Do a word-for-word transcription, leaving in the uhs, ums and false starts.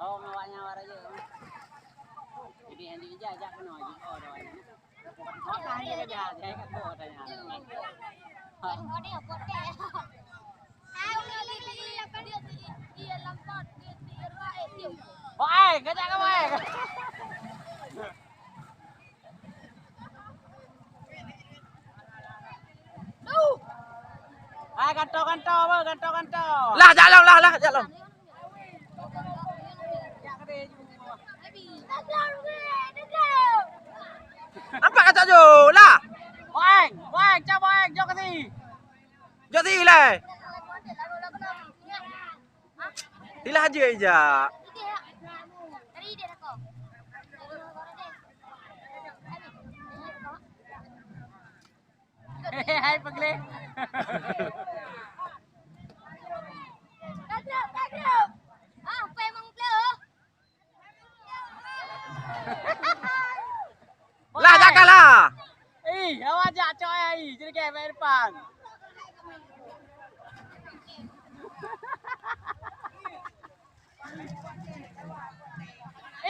Oh, awak nyan awak rayeuk. Jadi, yang dijak, jak keunoe, jih, oh, awak nyan. Oh, tanya dia, dia, dia kata, oh, tanya. Baik, kejap kamu, baik. Hai, gantoe-gantoe, apa? Gantoe-gantoe. Lah, jak lom, lah, lah, jak lom. Nampak kacak jo, lah. Boeng, boeng, cak boeng, jok keusi. Jok si, lah. Tilah aja ija. Hai, pegleh. Ah, apa emang bleu? Lah, jak kalah. Ih, awak jak cok ai, jadi ke main depan.